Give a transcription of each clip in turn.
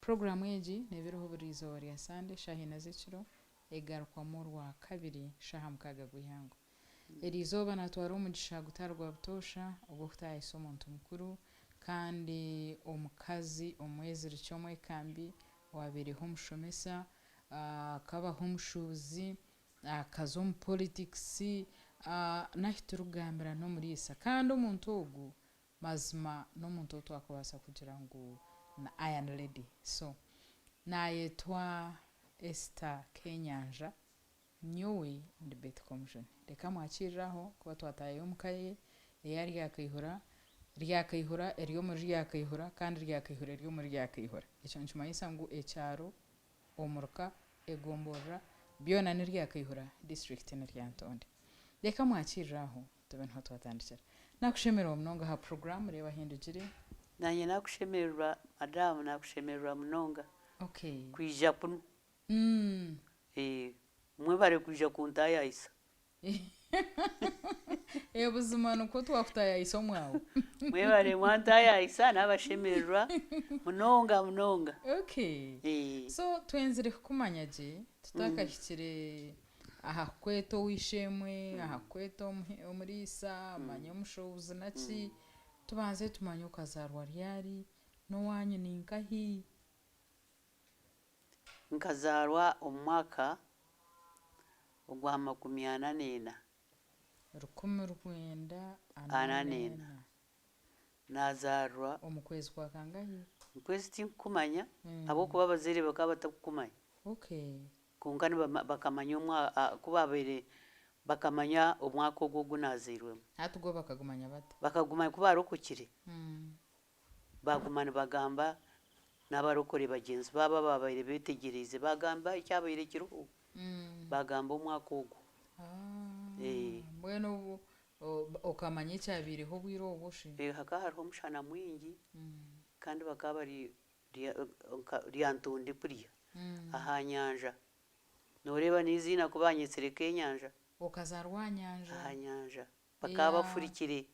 Puroguraamu egi neeba eriho buri izooba rya Sande shaaha ina z'ekiro, egarukwamu Orwakabiri shaaha mukaaga gw'eihangwe. Eri izooba naatwara omugisha gutari gwa butoosha ogw'okutaayisa omuntu mukuru kandi omukazi omweziriki omwekambi owaabaireho omushomesa, akabaho omushuubuzi, akaza omu politikisi, n'ahu turikugambira n'omuriisa. Kandi omuntu ogu mazima n'omuntu ou twakubaasa kugira ngu ni Iron Lady. So, naayetwa Esther Kenyanja. Nyowe ndi Betty Komujuni. Reka mwakirire aho kuba twataayayo omuka ye eya Ryakaihura, Ryakaihura eri omuri Ryakaihura kandi Ryakaihura eri omuri Ryakaihura. Ekyo nikimanyisa ngu ekyaro, omuruka, egomborora byona ni Ryakaihura, disiturikiti ni Lyantonde. Reka mwakirire aho tube niho twatandikira. Nakushemererwa munonga aha puroguraamu reeba ahu ndugire. Naanye nakushemererwa madam nakushemererwa munonga kwija kunu. Mwebare kwija kuntaayaayisa. Eeh buzima nikwo twakutaayaayisa omwawe. Mwebare mwantaayaayisa nabashemererwa munonga munonga. Okay. So twenzire kukumanya gye tutakahikire aha kukweta ow'eishe-emwe, aha kukweta omuriisa, manya omushuubuzi naki, tubanze tumanye okazaarwa ryari, n'owaanyu ninkahi? Nkazaarwa omu mwaka ogwa makumyana n'ena. 1944. N'ena. Naazaarwa. Omu kwezi kwa kangahi? Omu kwezi tinkukumanya ahabw'okuba abazaire bakaba batakukumanya. Kwonka bakamanya ku baabaire bakamanya omwaka ogwo ogu naazairwemu. Hati gwo bakagumanya bata? Bakagumanya ku baarokokire. Baaguma nibagamba n'abarokore bagyenzi baabo abaabaire beetegyereize, baagamba ekyabaire kiriho, baagamba omwaka ogwo. Mbwenu obu okamanya ekyabaireho obwire obwo shi? Hakaba hariho omushana mwingi kandi bakaba bari nka Lyantonde kuriya aha nyanja. Nooreeba n'eiziina ku baanyetsire Kenyanja. Okazaarwa aha nyanja? Aha nyanja. Bakaba bafurikire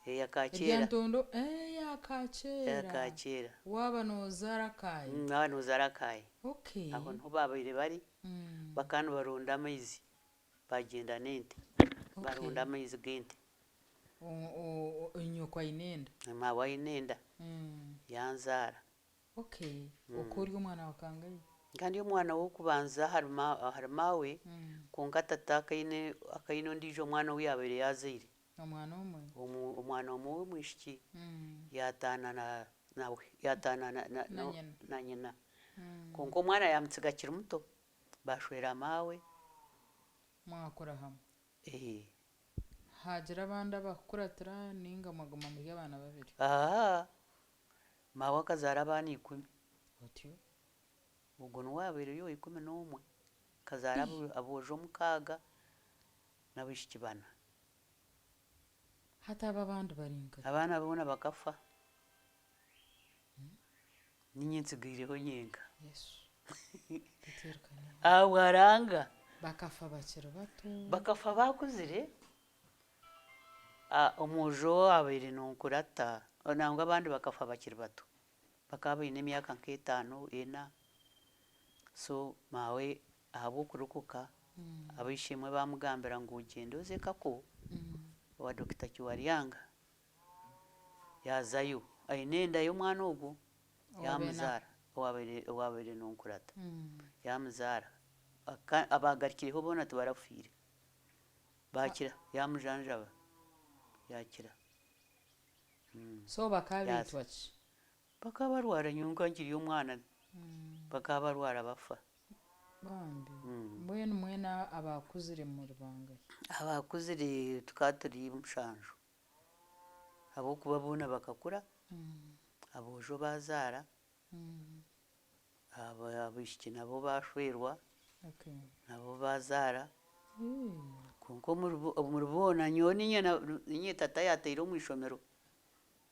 eya Kaakyera. Erya Ntondo eya Kaakyera. Eya Kaakyera. Waaba nooza Rakai. Waaba nooza Rakai. Okay. Aho niho baabaire bari. Bakaba nibaronda amaizi, bagyenda n'ente. Baronda amaizi g'ente. Nyoko aine enda? Maawe aine enda, yanzaara. Okay, okaba ori omwana wa kangahi? Nkaba ndi omwana w'okubanza ahari maawe, kwonka tata akaba aine ondiijo mwana ou yaabaire yaazaire. Omwana omwe? Omwana omwe ow'omwishiki yaataana nawe, yaataana na nyina. Kwonka omwana yaamutsiga akiri muto, baashwera maawe. Mwakura hamwe? Haagira abandi abakukuratira nainga mwaguma muri abaana babiri? Aa, Maawe akazaara abaana ikumi. Otyo. Ogwo niwe yaabaire ari owa 11. Akazaara aboojo mukaaga n'abaishiki bana. Hati abo abandi bari nkahi? Abaana boona bakafa. Niinye ntsigaireho nyenka. Yesu. Tuteerukane. Ahabwa Ruhanga. Bakafa bakiri bato? Bakafa baakuzire. Omwojo owaabaire nonkurata, nangwa abandi bakafa bakiri bato, bakaba baine emyaka nk'etaano, ena, so maawe ahabw'okurokoka, ab'eishe-emwe baamugambira ngu ogyende oze Kako owa Dokita Kiwaryanga, yaazayo aine enda y'omwana ogwo, yaamuzaara, owaabaire nonkurata, yaamuzaara, abaagarukireho boona tibarafiire. Baakira, yaamujanjaba yaakira. So bakaba baitwa ki? Bakaba barwara nyowe nka nkiri omwana bakaba barwara bafa. Bambi. Mbwenu mwena abakuzire muri bangahi? Abakuzire tukaba turi mushanju ahabw'okuba boona bakakura, aboojo baazaara. Abaishiki nabo baashwerwa, nabo baazaara. Kwonka omuri boona nyowe niinye tata yaataire omu ishomero.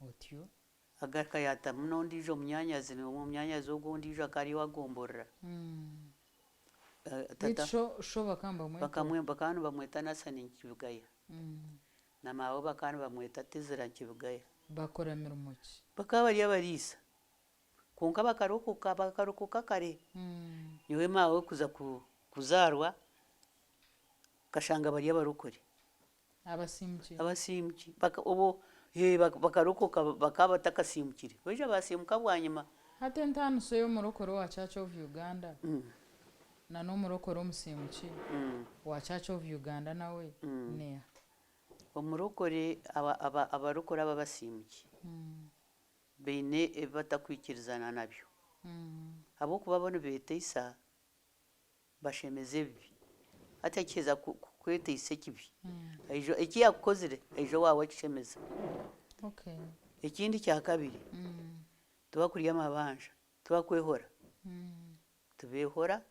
Otyo. Agaruka yaatamu n'ondiijo munyaanyazi, omunyaanyazi ogwo ondiijo akaba ari ow'agomborora. Beitu sho bakaba nibamweta oha? Bakaba nibamweta Nasani Nkibigaya na maawe bakaba nibamweta Tezira Nkibigaya. Bakora mirimo ki? Bakaba bari abariisa. Kwonka bakarokoka, bakarokoka kare. Nyowe maawe kuza kuzaarwa nkashanga bari abarokore. Abasiimukire. Abasiimuki. Baka obwo ee bakarokoka bakaba batakasiimukire. Baija baasiimuka bwanyima. Hati entaaniso y'omurokore owa Church of Uganda na n'omurokore omusiimuki owa Church of Uganda nawe neeha? Omurokore aba aba abarokore aba abasiimuki baine ebi batakwikirizana nabyo. Ahabw'okuba bo nibeeteisa bashemeza ebibi. Hati akiheza kweteisa ekibi, aija eki yaakukozire aija owaawe akishemeza. Ekindi kya kabiri, tibakurya amabanja, tibakwehora, tibeehora,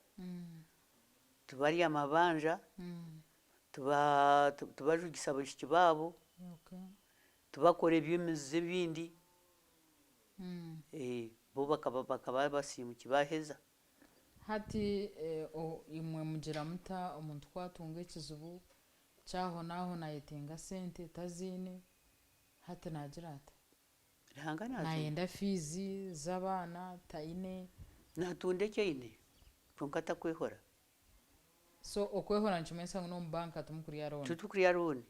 tibarya amabanja, tibajugisa baishiki baabo, tibakora eby'emize ebindi, bo bakaba basiimuki baaheza. Hati imwe mugira muta omuntu ku atunga ekizibu ky'ahonaaho naayetenga sente taziine, hati naagira ata? Ruhanga naazimpa. Naayenda fiizi z'abaana taine. Naatunda eki aine kwonka atakwehora. So okwehora nikimanyisa ngu n'omu banka timukurya looni? Titukurya looni.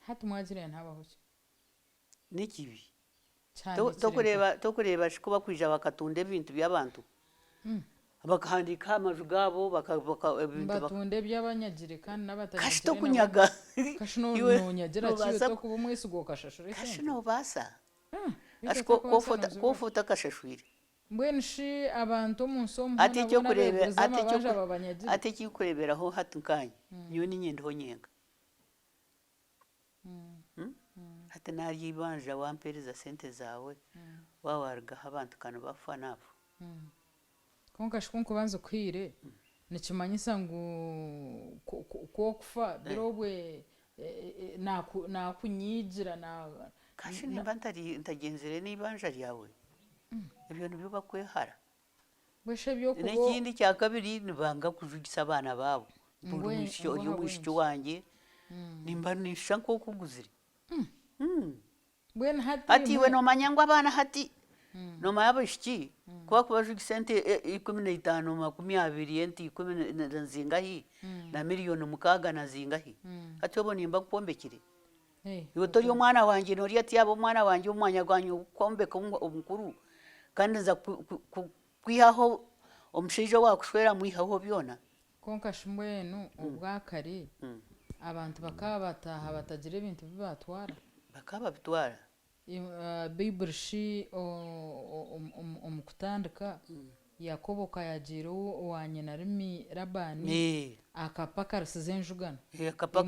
Hati mwagira nihabaho ki? N'ekibi. Tokureeba tokureeba shi ku bakwija bakatunda ebintu by'abantu bakahandiika aha maju gaabo ebintu Nibatunda eby'abanyagire kandi n'abatanyagire Kashi tokunyaga Kashi nonyagira ki iwe tokuba omwesigwa okashashura esente? Kashi nobaasa Kashi ku ofa otakashashwire. Mbwenu shi abantu omu nsi omu hoona boona abeegurize amabanja babanyagire? Hati ekirikureeberaho hati nkaanye nyowe niinye ndiho nyenka. Hati naarya eibanja wampeereza sente zaawe, waaba waarugaho abantu ka nibafa naafa. Kwonka shi ku nkuba nzikuhaire, nikimanyisa ngu ku okufa biri obwe naakunyiigira na. Ka shi nimba ntagyenzire n'eibanja ryawe? Ebyo nibyo bakwehara. Mbwenu shi eby'okuba. N'ekindi kya kabiri nibanga kujugisa abaana baabo. Ori omwishiki ori omwishiki wangye, nimba ninshusha nk'okuguzire. Mbwenu hati Hati iwe noomanya ngu abaana hati, noomanya abaishiki ku barikubajugisa ente 15, 20, ente ikumi na zingahi, na miriyoni 6 na zingahi, hati obwo nimba nkwombekire? Iwe tori omwana wangye norya ati yaaba omwana wangye omu mwanya gwangye gw'okwombeka omukuru kandi nza kwihaho omushaija owaakushwera mwiheho byona. Kwonka shi mbwenu obwakare abantu bakaba bataaha batagira ebintu bi baatwara? Bakaba babitwara. Baiburi shi omu kutandika, Yakobo ka yaagiire owa nyinarimi Labaani, akapakarisiza enjugano.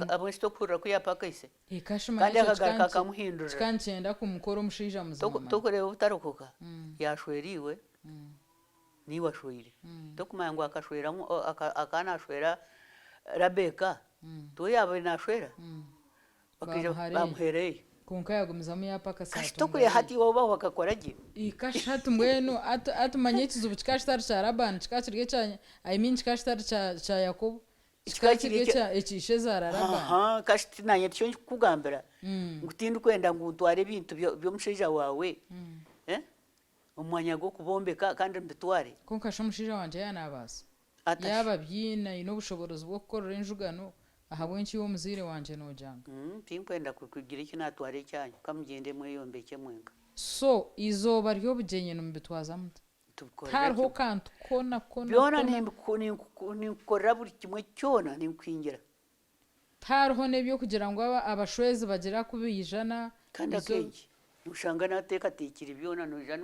Abwe shi tokuhurira ku yaapakaise? Kashi Kandi manya ekyo akagaruka akamuhindurira. kikaba nikyenda kumukora omushaija muzima manya. Tokureeba obutarokoka? Yaashwera iwe, naiwe ashweire. Tokumanya ngu akashwera akaba naashwera Rabeka, tiwe yaabaire naashwera? Bakaija bamuheereyo. Kwonka yagumizamu yaapakasa Kashi yaatunga tokureeba Leeya. hati iwe obaho bakakora gye. Ii kashi hati mbwenu hati hati manya ekizibu kikaba kitari kya Labani kikaba kiri ekya I mean kikaba kitari kya kya Yakobo Kikaba kikaba kiri kiri ekya ekya ekya ishezaara Labani. Aha kashi ti naanye tikyo ndikukugambira ngu tindikwenda ngu ntware ebintu by'omushaija waawe eh omu mwanya gw'okubombeka kandi mbitware. Kwonka shi omushaija wangye yaaba naabaasa? Ata shi? Yaaba abyiine aine obushoboorozi bw'okukorera enjugano, ahabw'enki iwe omuzaire wangye noogyanga? Tinkwenda kugira eki naatwara ekyanyu, ka mugyende mweyombekye mwenka. So, eizooba ry'obugyenyi nimubitwaza muta? Tubikorera Tihariho kimwe. kantu koona koona Byona koona. ninkukorera buri kimwe kyona, ninkuhingira. Tihariho n'eby'okugira ngu abashwezi bagira ku baijana. Kandi akengi noshanga nateekateekire byona noija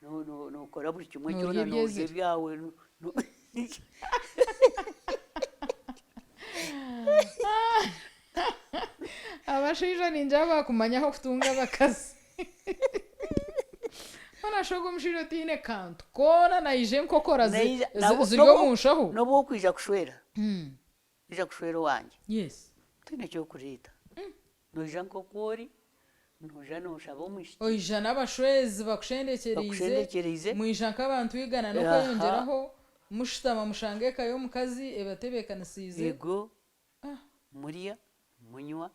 nokora buri kimwe Noorya kyona norya ebyezire. ebyawe. Abashaija ningira baakumanya ah'okutunga abakazi. Hoona shi ogwo omushaija otaine kantu koona naija enkokora ziri omu nshaho? N'obu okwija kushwera. Noija kushwera owangye? Yes. Toine ky'okureeta. Noija nk'oku ori, noija nooshaba omwishiki. Oija n'abashwezi bakushendekyereize, Bakushendekyereize. mwija nk'abantu igana n'okweyongyeraho, mushutama mushanga eka y'omukazi ebatebeekanisiize. Eego, murya, munywa.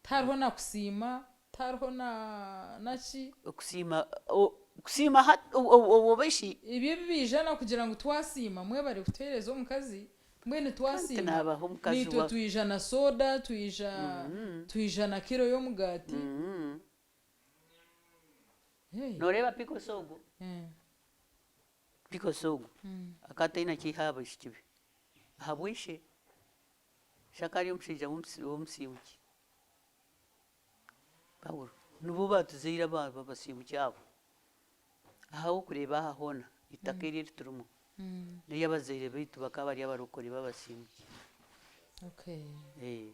Tihariho na kusiima, tihariho na na ki. Okusiima, Kusiima hati oba shi. Ebyo ebi baijana kugira ngu twasiima mwebare kutuheereza omukazi mbwenu Kandi twasiima tinaabaha omukazi naitwe wa. twija na soda twija twija na kiro y'omugaati. Hey. Nooreeba Pikosi ogwo? Eh. Pikosi ogwo akaba ataine ki aiha aha baishiki be. Ahabw'eishe, ishe akaba ari omushaija w'omusiimuki. Paulo, Nibo baatuzaire aba abasiimuki abo. Ahabw'okureeba aha hoona, eitaka eri eri turimu, n'ery'abazaire baitu bakaba bari abarokore b'abasiimuki. Okay.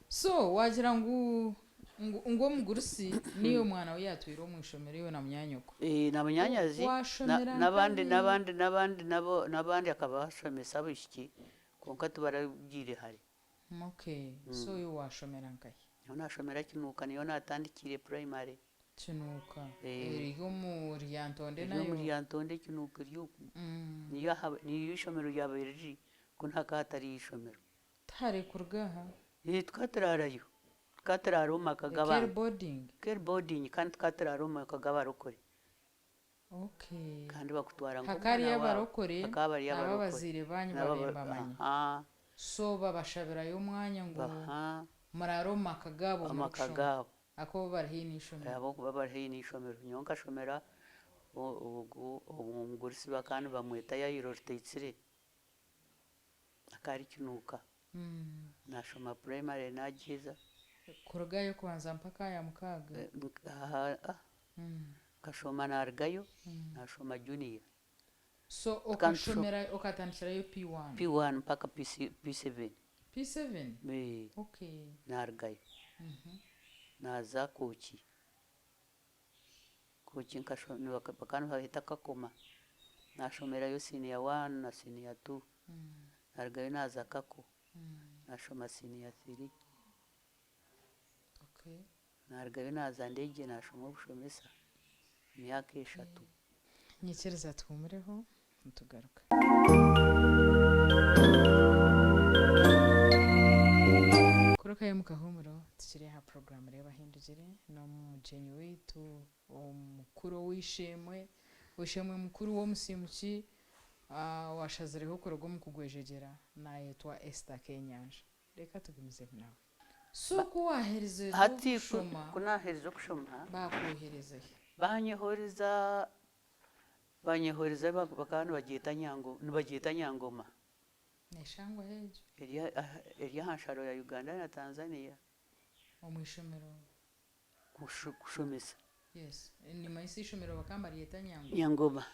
So waagira ngu ngu ngu omugurusi niiwe omwana ou yaatwire omu ishomero iwe na munyaanyoko. Na munyaanyazi, Waashomera n'abandi nkahi? n'abandi n'abandi nabo n'abandi akabashomesa abaishiki kwonka tibaragiire hare. Okay, so iwe waashomera nkahi? Nyowe naashomera Kinuuka niyo naatandikiire primary. Kinuuka eri omu Ryantonde Eri omu nayo? Ryantonde Kinuuka eri oku. Niyo aha niyo eishomero ryabaire riri kunu hakaba hatariyo eishomero. Tihare kuruga aha? Tukaba turaarayo. Tukaba turaara omu maka Care g'abantu. boarding? Care boarding kandi tukaba turaara omu maka g'abarokore. Okay. Kandi bakutwara Hakaba nk'omwana hariyo waabo. abarokore Hakaba bariyo nabo abarokore. abazaire banyu Nabo babaire nibamanya. Aha. So babashabirayo omwanya ngu Aha. muraare omu maka gaabo Omu maka murikushoma. gaabo. Ahakuba bo bari haihi n'eishomero. Ahabw'okuba bari haihi n'eishomero. Nyowe nkashomera ogu omugurusi bakaba nibamweta Yairo Rutaitsire. Akaba ari Kinuuka. Naashoma primary naagiheeza. Kurugayo kubanza mpaka aha ya mukaaga? Nkashoma naarugayo, naashoma junior. So okashomera okatandikirayo P1? P1 mpaka P7. P7? Okay. Naarugayo. Naaza Kooki. Kooki bakaba nibaheeta Kakoma. Naashomerayo senior one na senior two. Naarugayo naaza Kako. Naashoma senior three. Naarugayo naaza Ndegye naashoma obushomesa emyaka eshatu. Nyikiriza tuhuumureho nitugaruka. Kurukayo omu kahuumuro tukiri aha puroguraamu Reeba Ahindugire n'omugyenyi waitu omukuru ow'eishe-emwe, ow'eishe-emwe mukuru w'omusiimuki owaashazireho kuruga omu kugwejegyera naayetwa Esther Kenyanja. Reka tugumizemu nawe. So ku waaherize Hati okushoma. Ku naaherize okushoma. Baakwohereza hi? Baanyohoreza, baanyohoreza bakaba nibagyeta Nyango, nibagyeta Nyangoma. Neeshangwa hi egyo? Eri eri aha nsharo ya Uganda na Tanzania. Omu ishomero? Kushomesa. Yes. Nimanyisa eishomero bakaba nibaryeta Nyangoma? Nyangoma.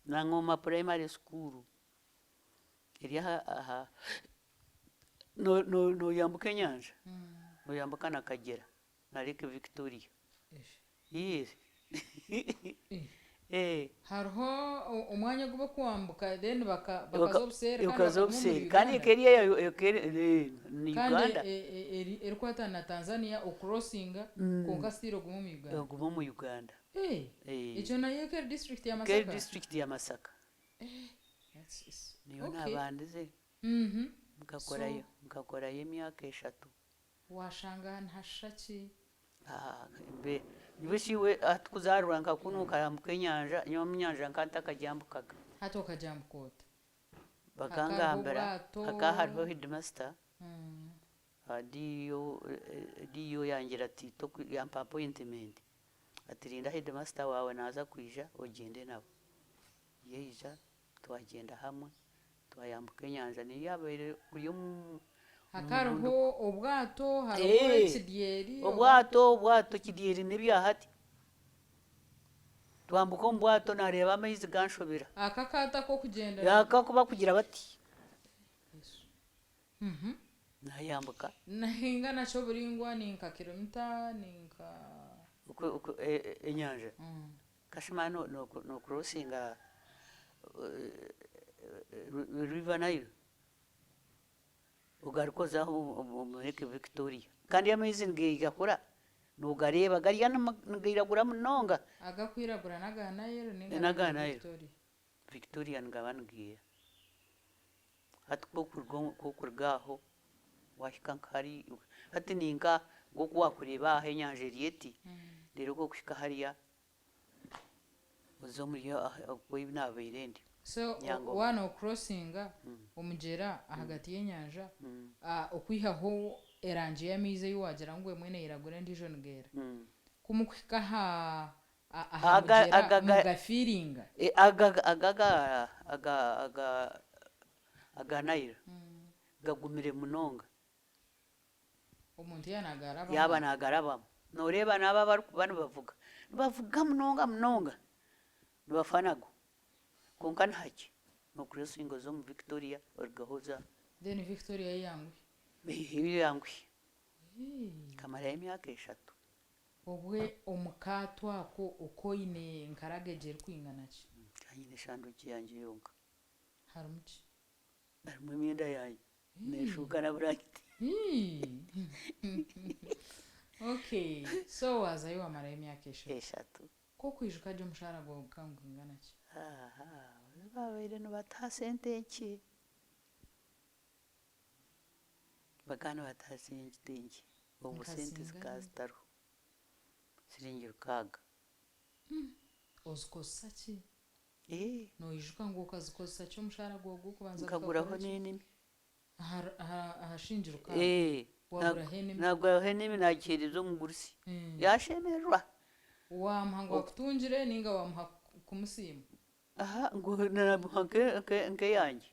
Nyangoma Primary School. Eri aha aha Nooyambuka enyanja, nooyambuka na Kagyera na Lake Victoria. Hariho omwanya ogu barikwambuka then bakaza obuseeri kandi Okaza bakaguma omuri obuseeri kandi Uganda. eka eri eka eri ni Kandi Uganda. erikwatana na Tanzania okurosinga kwonka still ogume omu Uganda. Ogume omu Uganda. Ekyo nayo eka eri disiturikiti ya Eka eri Masaka? disiturikiti ya Masaka. Niyo naabandize. Nkakorayo nkakorayo emyaka eshatu. Waashanga nihashusha ki? Nyowe shi iwe hati kuzaarwa nka kunu nkaambuka enyanja, nyowe enyanja nkaba ntakagyambukaga. Hati okagyambuka ota? Bakangambira Hakaba hariho obwato? hakaba hariho headmaster, DO DO yangira ati yampa appointment ati rinda headmaster waawe naaza kwija ogyende nawe. Yaija Twagyenda hamwe, twayambuka enyanja niyo yaabaire eri omu Hakaba hariho murundi. obwato, hariho ekidyeri oba? Obwato, obwato, ekidyeri n'ebya hati. Twambuka omu bwato naareeba amaizi ganshobera. Aka akaato ak'okugyenda. Aka aku bakugira bati. Naayambuka. Nainga nakyo oburaingwa ni nka kilomita, ni nka. Enyanja? Kashuma no crossinga river Nile ogaruka oze aho omu lake Victoria kandi amaizi nigairagura nogareeba gariya nigairagura munonga. Agakwiragura n'aga Nile ninga N'aga n'aga Nile. Victoria? Victoria nigaba nigeera. Hati ku orikuruga aho waahika nka hariya, hati ninka nk'oku waakureeba aha enyanja eri eti, reero ku orikuhika hariya. Oze omuri ahu naabaire ndi. So Nyangoma. waaba nokurosinga omugyera ahagati y'enyanja, okwihaho erangi y'amaizi ei waagira ngu emwe neiragura endiijo nigeera, ku mukuhika aha aha Aga mugyera aga ga mugafiiringa? Aga aga aga aga aga aga Nile gagumire munonga. Omuntu yaaba naagarabamu? Yaaba naagarabamu. Nooreeba n'abo abarikuba nibavuga, nibavuga munonga munonga, nibafa nago. Kwonka ni hakye, nookurosinga oze omu Victoria orugeho oze. Then Victoria yo eyanguhi? Yo eyanguhi. Nkamarayo emyaka eshatu. Obwe omu kaato ako oka oine nka luggage erikwingana ki? Nkaba nyine eshanduukye yangye yonka. Harimu ki? Harimu emyenda yangye n'eshuuka na burangiti. Okay, so waazayo waamarayo emyaka eshatu. Eshatu. Ku okwijuka gye omushaara gwawe gukaba nigwingana ki? Aha, baabaire nibataha sente nkye. Bakaba nibataha sente nkye. Obwo Nka sente zingahi? zikaba zitariho. Siringi rukaaga. Ozikozesa ki? Ee. Noijuka ngu okazikozesa ki omushaara gwawe gw'okubanza Nkaguraho gukakora ki? n'enimi. Aha aha aha shiringi rukaaga? Ee. Waaguraho enimi? Naaguraho enimi naagiheereza omugurusi. Yaashemererwa. Waamuha ngu akutungire nainga waamuha kumusiima? Aha, ngu naamuha nk'eyangye.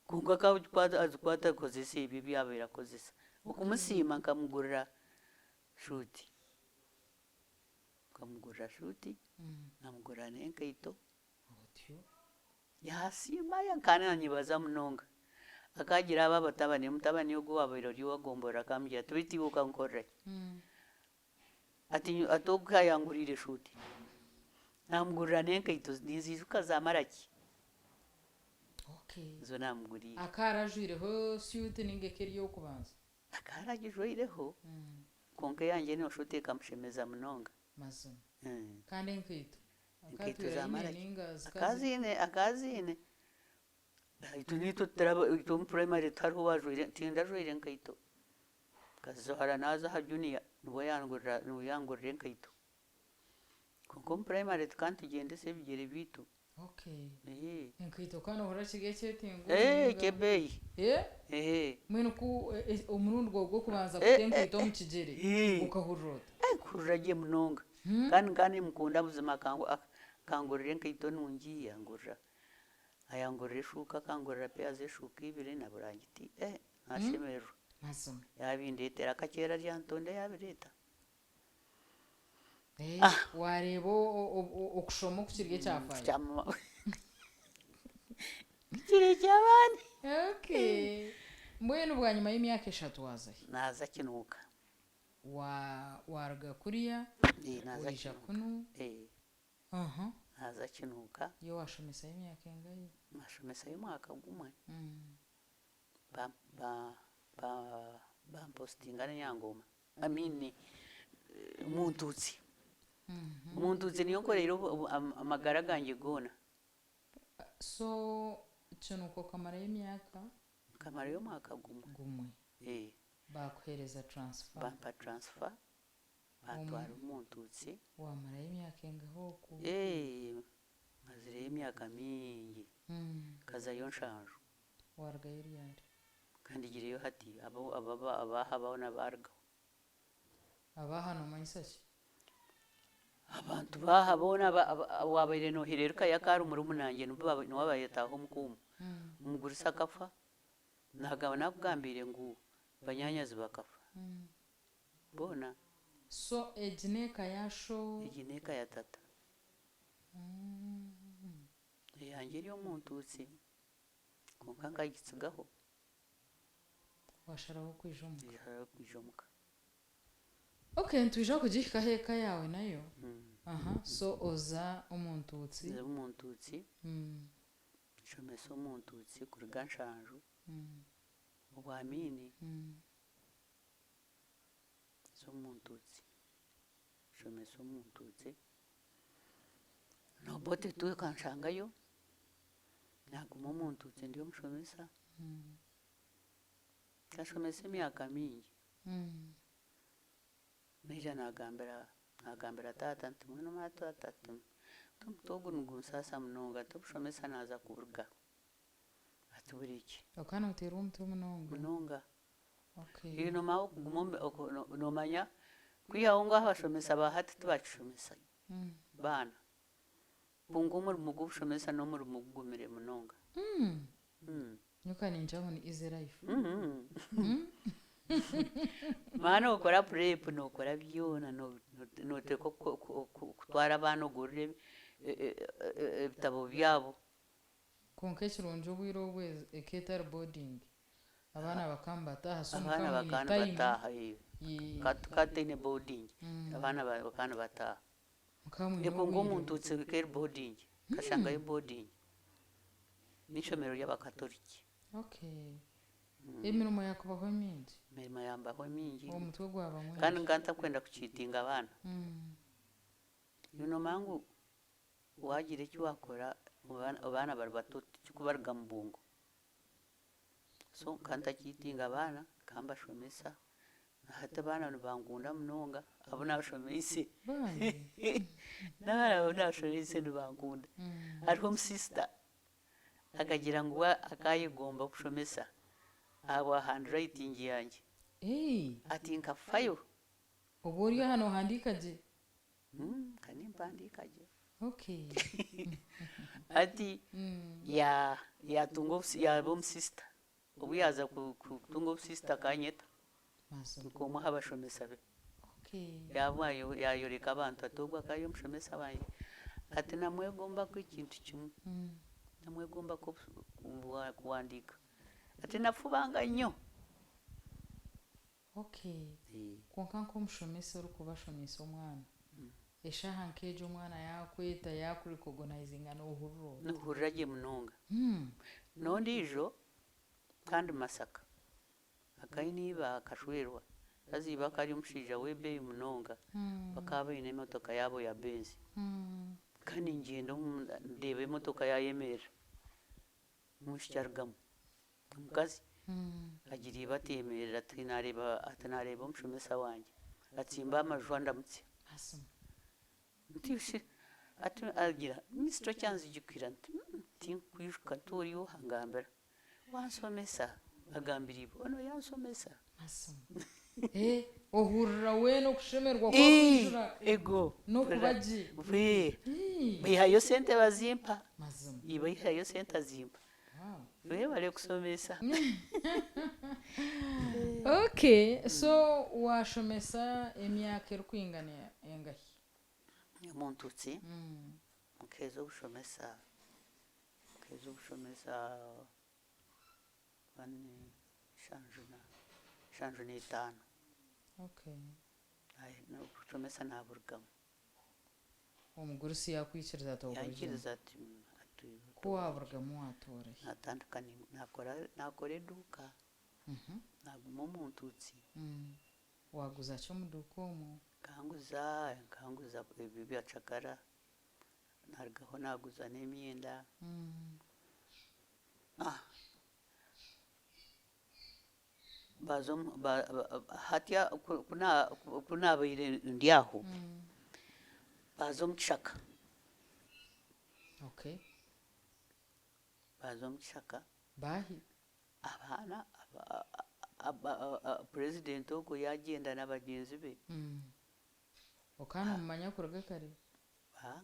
Kwonka akagikwata agikwata akozesa ebyo ebi yaabaire akozesa. Okumusiima nkamugurira shuuti. Nkamugurira shuuti, naamugurira n'enkaito. Otyo. Yaasiima kandi naanyebaza munonga. Akaagira abo abatabani, omutabani ogwo owaabaire ori ow'agomborora akamugira ati, beitu iwe okankorera ki? Ati ati ogu ka yanguriire shuuti, naamugurira n'enkaito ninziijuka za maraki. Okay. Nizo naamuguriire. Akaara ajwireho suit ninga eka eri ey'okubanza? Akaara agijwaireho, kwonka eyangye noshusha oti ekamushemeza munonga. Mazima. Kandi enkaito? Enkaito Akaatwire za aine maraki. ninga zikaba Akaba aziine, akaba aziine. Itwe naitwe tutaraba itwe omu primary tihariho owaajwaire tindajwaire nkaito. Nkazijwara naaza aha junior nibwo yangurira nibwo yangurira enkaito. Kwonka omu primary tukaba nitugyendesa ebigyere byaitu. Okay. Eeh. Enkaito ka nohurira kiri ekyetengo Eeh ninga eky'ebeeyi. Eh? Eeh. Mbwenu ku omurundi gwawe gw'okubanza Eh kuta eh enkaito eh omu kigyere eh. okahurira ota? Eh nkuhurira gye munonga. Kandi nkaba nimukunda buzima akangurira enkaito nungi, yangurira ayangurira eshuuka akangurira peya z'eshuuka ibiri na burangiti eh nashemererwa. Mazima. Yabindeetera akakyera Lyantonde yabireeta. Eh, waareeba okushoma oku kiri ekyafaayo. Kiri eky'abaana. Okay. Mbwenu bwanyima y'emyaka eshatu waaza hi? Naaza Kinuuka. Wa waaruga kuriya Eh, naaza waija Kinuuka. kunu. Eh, Aha. naaza Kinuuka. Yo waashomesayo emyaka engahi? Naashomesayo omwaka gumwe. Ba ba ba bampositinga Nyangoma. I mean Omuntutsi. Omuntutsi niyo nkoreire amagara gangye goona. So Kinuuka okamarayo emyaka? Nkamarayo omwaka gumwe. Gumwe. Ee. Baakuheereza transfer? Bampa transfer, bantwara Omuntutsi. Waamarayo emyaka engahi okwo? Ee, mazireyo emyaka mingi. Nkazayo nshanju. Waarugayo ryari? Ka ndigireyo hati, abo abaaha boona baarugaho. Abaaha noomanyisa ki? Abantu baaha boona owaabaire noohereerukayo akaari murumuna wangye niwe abaire ataaha omuka omu. Omugurusi akafa, naagamba naakugambiire ngu banyaanyazi bakafa boona. So egi n'eka ya sho? Egi n'eka ya tata. Eyangye eri omu Ntuutsi kwonka nkagitsigaho. Waasharaho kwija omuka? Nasharaho kwija omuka. Okay, nitwija kugihikaho eka yaawe nayo. Aha, so oza omu Ntuutsi. Nza omu Ntuutsi, nshomesa omu Ntuutsi kuruga nshanju, obwamiini, nza omu Ntuutsi, nshomesa omu Ntuutsi. Obote tu ekanshangayo, naaguma omu Ntuutsi ndi omushomesa, nkashomesa emyaka mingi. Naija nagambira nagambira taata nti mbwenu taata Ati omutwe ogu nigunsaasa munonga, ati obushomesa naaza kuburuga. Ati burekye. Okaba nooteerwa omutwe munonga? Munonga. Okay. Iwe noomanya okuguma omu oku- no- noomanya kwihaho ngu abashomesa ba hati tibakishomesa baana. Kwonka omurimo gw'obushomesa n'omurimo gugumire munonga. Nyowe ka ningira ngu ni easy life. Mara nookora prep nookora byona nooteekwa kutwara abaana ogurire ebitabo byabo. Kwonka ekirungi obwire obu eka etari boarding abaana bakaba nibataaha so Abaana mukaba mwine bakaba time. nibataaha tukaba tutaine boarding abaana bakaba nibataaha. Mukaba mwine Kwonka obwire. omuntu eka eri boarding nkashangayo boarding n'eishomero ry'abakatoriki. Okay. Emirimo yakubaho mingi? Emirimo yambaho mingi. Omutwe gwaba mwingi. Kandi nkaba ntakwenda kukiitinga abaana. Iwe noomanya ngu waagira eki waakora abaana bari bato tikikubaruga mu bwongo. So nkaba ntakiitinga abaana, nkaba mbashomesa. Hati abaana nibankunda munonga abu naashomeise. N'abaana abu naashomeise nibankunda. Hariho omusisita akagira ngu we akaayegomba kushomesa ahabwa handwriting yangye. Ati nkafayo. Obwo ori aha noohandiika gye? Nka nimpandiika gye. Okay. Hati yaatunga yaaba omusisita. Obu yaaza kutunga obusisita akanyeta nk'omwe aha bashomesa be. Yaaba yaayoreka abantu ati ogu akaba ari omushomesa wangye. Ati namwegombaku ekintu kimwe, namwegombaku kuhandiika. Ati nafubanga nnyo. Okay. Kwonka nk'omushomesa orikuba ashomeise omwana, eshaaha nk'egyo omwana yaakweta yaakurikogonayizinga noohurira ota? Noohurira gye munonga. N'ondiijo kandi Masaka akaba aine iba akashwerwa haza iba akaba ari omushaija w'ebeeyi munonga bakaba baine emotoka yaabo ya Benz. Nkaba ningyenda ndeeba emotoka yaayemerera omwishiki arugamu. Omukazi agira iba ati yemerera ati nareeba ati nareeba omushomesa wangye atsimba amaju andamutsya. Nti shi ati agira miss tokyanzijukiira nti tinkukwijuka nti ori oha ngambira wanshomesa agambira iba onu yanshomesa. Ohurira weena okushemererwa kwakwijura Ego n'okuba gye. Baihayo sente bazimpa Mazima. Iba aihayo sente azimpa. Webare kushomesa. Okay, so washomesa emyaka erikwingana engahi? Omu Ntutsi nkeeza obushomesa, nkeeza obushomesa nshanju na nshanju n'etaano. Okay. Obushomesa naburugamu. Omugurusi yaakwikiriza ati oburugyemu? Yaikiriza ati ati Ku waaburugamu waatoora hi? Naatandika naakora naakora eduuka, naaguma omu Ntutsi. Waaguza ki omu duuka omwo? Nkanguza nkanguza ebi ebyacakara, naarugaho naaguza n'emyenda. Baaza omu hati ku naabaire ndi aho, baaza omu kishaka. Okay. Baaza omu kishaka. Baahi? Abaana, purezidenti ogwo yaagyenda na bagyenzi be. Okaba noomumanya kuruga kare?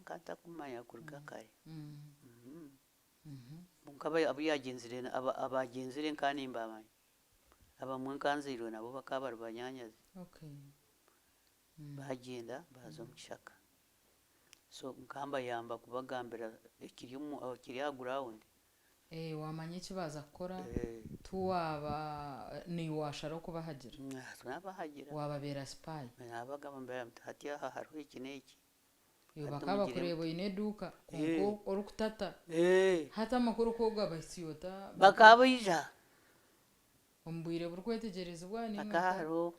Nkaba ntakumumanya kuruga kare. Kwonka abu yaagyenzire abagyenzire nkaba nimbamanya. Abamwe nkaba nzairwe nabo bakaba bari banyaanyazi. Baagyenda baaza omu kishaka. So nkaba mbayamba kubagambira ekiri omu ekiri aha ground. Waamanya eki baaza kukora, tiwaaba naiwe waasharaho kubahagira. Naabahagira. Waababeera spy. Naabagambira nti hati aha hariho eki n'eki. Iwe Hati bakaba mugire bakureeba muti. oine eduuka kwonka orikutata. Hati amakuru ku ogabahitsya ota? Bakaba baija. Omu bwire burikwetegyerezibwa nainga Hakaba nka hariho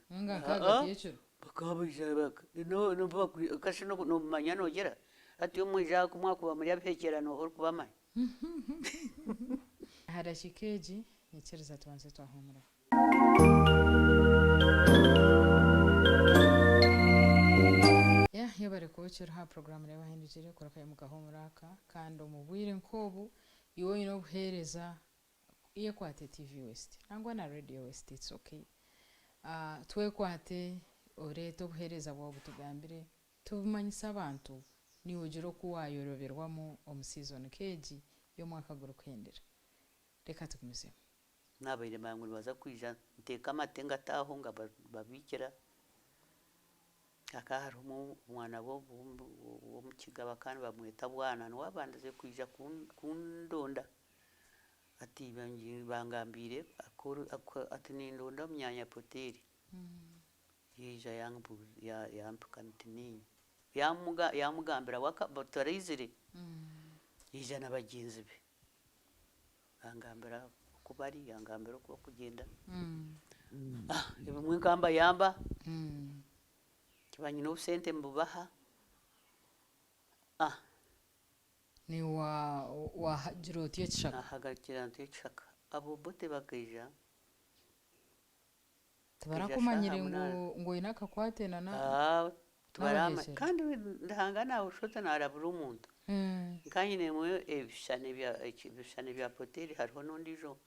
nainga nk'ahagati y'ekiro? Bakaba baija kashi nomanya noogira hati omwija aha ku mwakuba muri abihekyera nooha orikubamanya. Aha dakiika egi nyikiriza tubanze twahuumuraho. Yeah, Yebare kuba okiri aha puroguraamu Reeba Ahindukire Kora Imuka Huumura Aka kandi omu bwire nk'obu iwe oine obuheereza yekwate TV West nangwa na Radio West it's okay. Twekwate oreete obuheereza bwawe obutugambire tubumanyise abantu naiwe ogire oku waayoroberwamu omu season nk'egi y'omwaka gurikuhendera. Reka tugumizemu. Nabaire manya ngu nibaza kwija nteeke amate ngate aho ngababiikira, hakaba harimu omwana w'omukiga bakaba nibamweta Bwana niwe abandize kwija kundonda ati bangambiire ati nindonda omunyaanya Poteri, yaija yampika nti niinye, yamugambira we taraizire, yaija na bagyenzi be. Yangambira oku bari, yangambira oku barikugyenda. Ebimwe nkambayamba, nkiba nyine obusente mbubaha. Naiwe waahagira otyo ekishaka? Naahagira ntyo ekishaka. Abo bo tibakaija. Tibarakumanyire ngu oine akakwate na n'abaheekyera? Kandi Ruhanga naahusha oti naarabura omuntu. Nka nyinemu ebishushani bya Poteri hariho n'ondiijo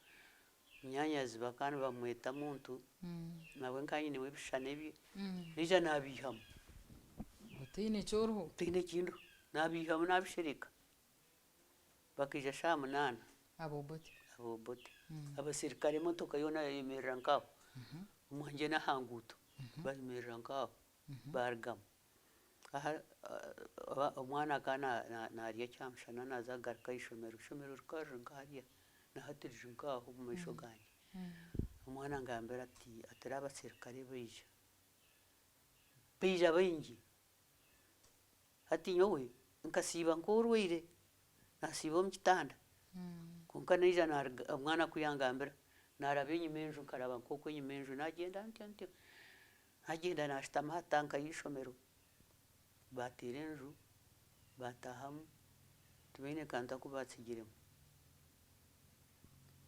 munyaanyazi bakaba nibamweta Muntu, nawe nka nyinemu ebishushani ebye, naija naabiihamu. Otaine eki oriho? Ntaine eki ndiho. Naabiihamu naabishereka. Bakaija shaaha munaana. Ab'Obote. Ab'Obote. Abaserikare emotoka yoona yayemerera nk'aho. Omwangye n'aha nguuto bayemerera nk'aho baarugamu. Omwana akaba naarya kyamushana naaza kugaruka aha ishomero, ishomero rikaba riri nka hariya na hati riri nk'aho omu maisho gangye. Omwana angambira ati, ati abaserikare baija, baija baingi. Hati nyowe nkasiiba nk'orwaire, naasiiba omu kitanda, kwonka naija naaruga omwana ku yangambira, naaraba enyima enju nkaraba nk'oku enyima enju naagyenda ntyo ntyo, naagyenda naashutama aha tanka y'eishomero, baateera enju baataahamu tibaine kantu aku baatsigiremu.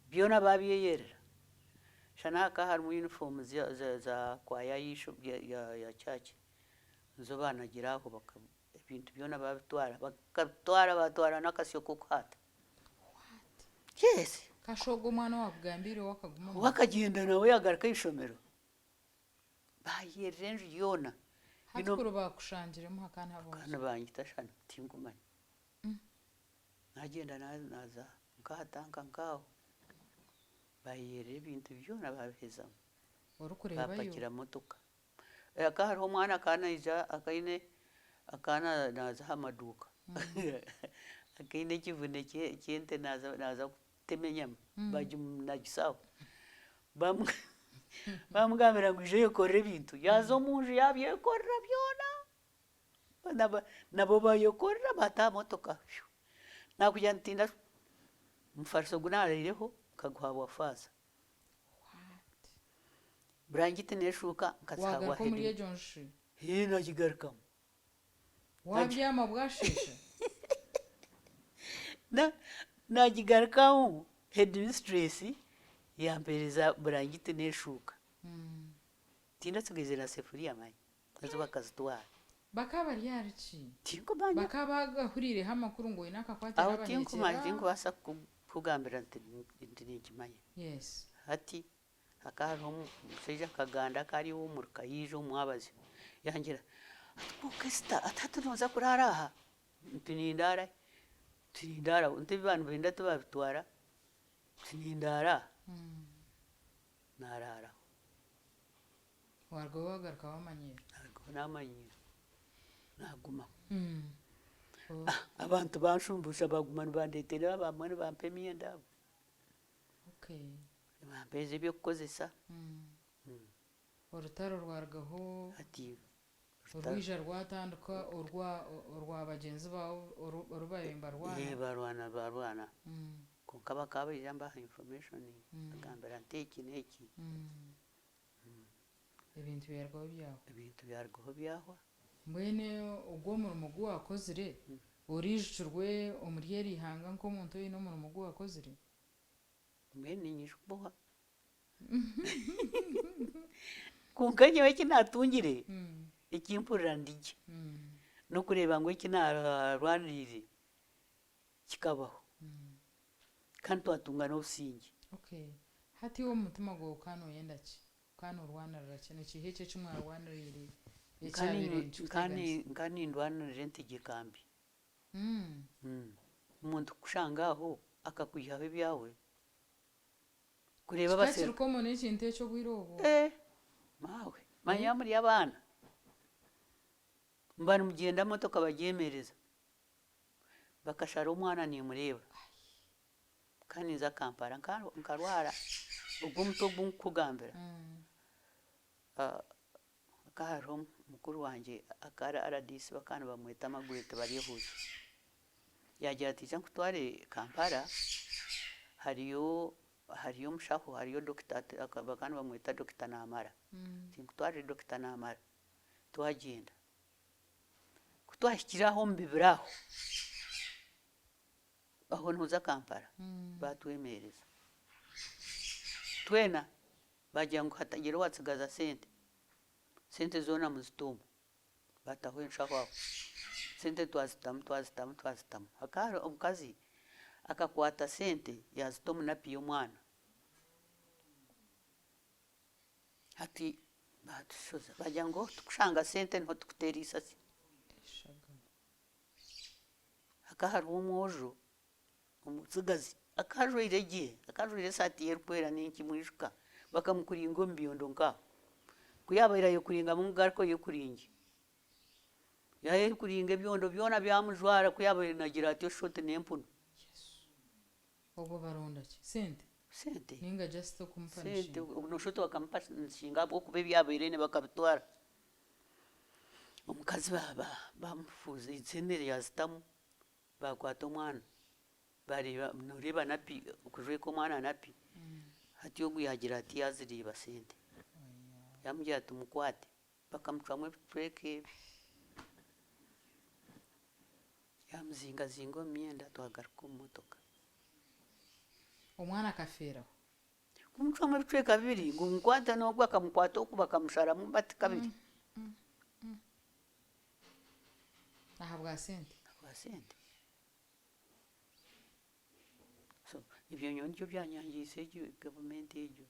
Byona baabyeyerera. Shana hakaba harimu yunifoomu za kwaya ya church. Nizo baanagira aho ebintu byona baabitwara, bakabitwara baatwara n'akasyo k'okuhaata. What? Yes. Kasha ogwo omwana owaakugambiire we akaguma We akagyenda nawe yaagaruka aha ishomero. Baayerera enju yoona. Hati kuri baakushangiremu hakaba nihabaho ki? Bakaba nibanyita shana, tinkumanya. Naagyenda naaza nk'aha tanka nk'aho, baayerera ebintu byona baabihezamu. Orikureebayo? Baapakira motoka. Hakaba hariho omwana akaba naija akaine akaba naaza aha maduuka akaine ekivune ky'ente naaza kutema enyama bagimunagisa aho bamugambira ngu ija oyekorere ebintu yaaza omu nju yaabyekorera byona nabo baayekorera baata aha motoka naakugira nti omufariso ogu naaraireho nkaguhaabwa faaza. What? Burangiti n'eshuuka nkazihaabwa Wagaruka omuri Hedimu. egyo nju? Hee nagigarukamu. Wabyama bwasheesha? Na nagigarukamu headmistress yampereza burangiti n'eshuuka. Tindatsigaize na sefuriya manya, nazo bakazitwara. Bakaba bari ahari ki? Tinkumanya. Bakaba bagahuriireho amakuru ngu oine akakwate Aho tinkumanya, n'abaheekyera? tinkubaasa kukugambira nti ninkimanya. Yes. Hati hakaba hariho omushaija akaganda akaba ari ow'omuruka yaija omu mwabazyo yangira ati kwonka Esther ati hati nooza kuraara aha? Nti nindaara hi? Nti nindaara aho. Nti ebi baanibenda tibaabitwara? Nti nindaara aha. Naaraara aho. Waarugaho waagaruka waamanyiira? Naarugaho naamanyiira, naagumaho. Abantu banshumbuusha baaguma nibandeetera abamwe nibampa emyenda abo. Nibampeereza eby'okukozesa. Orutaro rwarugaho, Hati orwija rwatandika orwa orwa bagyenzi baawe oru baabaire nibarwana. Ee barwana barwana. Kwonka bakaba baija nibaha information, bagambira nti eki n'eki. Ebintu byarugaho byahwa. Ebintu byarugaho byahwa. Mbwenu ogwo omurimo ogu waakozire, oraijukirwe omuri eri ihanga nk'omuntu oine omurimo ogu waakozire? Mbwenu niinyija kuboha. Kwonka nyowe eki naatungire, eki mpurira ndi gye. N'okureeba ngu eki naarwaniriire kikabaho kandi twatunga n'obusingye. Okay. Hati iwe omu mutima gwawe okaba nooyenda ki? Okaba noorwanirira ki? Ni kiiha eki eki mwarwaniriire ekyabaire nikikuteganisa? Nka nindwanirira entegyeka mbi. Omuntu kukushanga aho akakwihaho ebyawe, kureeba Kikaba abaserukare. kiri common ekintu ekyo obwire obwo? Eeh maawe, manya muri abaana. Muba nimugyenda motoka bagyemereza, bakashara omwana nimureeba. Nkaba ninza Kampala nkarwara ogwo omutwe ogu ndikukugambira, hakaba hariho mukuru wangye akaba ari RDC bakaba nibamweta Margaret Baryehuukye, yaagira ati ija nkutware Kampala hariyo hariyo omushaho hariyo dokita bakaba nibamweta Dokita Namara, ati nkutwarire Dokita Namara. Twagyenda. Ku twahikire aho omu bibira aho, aho nooza Kampala, baatwemereza. Twena baagira ngu hatagira owaatsigaza sente, sente zoona muzite omu. Baataho enshaho aho, sente twazitamu, twazitamu, twazitamu. Hakaba hariho omukazi akakwata sente yaazita omu napi y'omwana. Hati baatushoza baagira ngu ahu turikushanga sente niho turikuteera eisasi. Hakaba hariho omwojo omutsigazi akaba ajwaire gye, akaba ajwaire esaati ye erikwera ninkimwijuka, bakamukuringa omu byondo nk'aho. Ku yaabaire ayekuringamu ngu garuka oyekuringye, yaayekuringa ebyondo byona byamujwara ku yaabaire naagira ati oshusha oti n'empunu. Obwo baronda ki? Sente? Sente. Ninga just Sente okumupanishinga? noshusha oti bakamupanishinga ahabw'okuba ebi yaabaire aine bakabitwara. Omukazi bamufuuza sente yazitamu, baakwata omwana, baareeba nooreeba napi, okujweka omwana napi, hati ogu yaagira ati yaazireeba sente, yaamugira ati mukwate, bakamucwamu ebicweka ebi, yaamuzingazinga omu myenda twagaruka omu motoka. Omwana akafeeraho? Kumucwamu ebicweka bibiri ngu mukwate n'ogu akamukwata oku bakamusharamu bati kabiri. Ahabwa sente? Ahabwa sente. So ebyo nyowe nibyo byanyangiise egyo gavumenti egyo.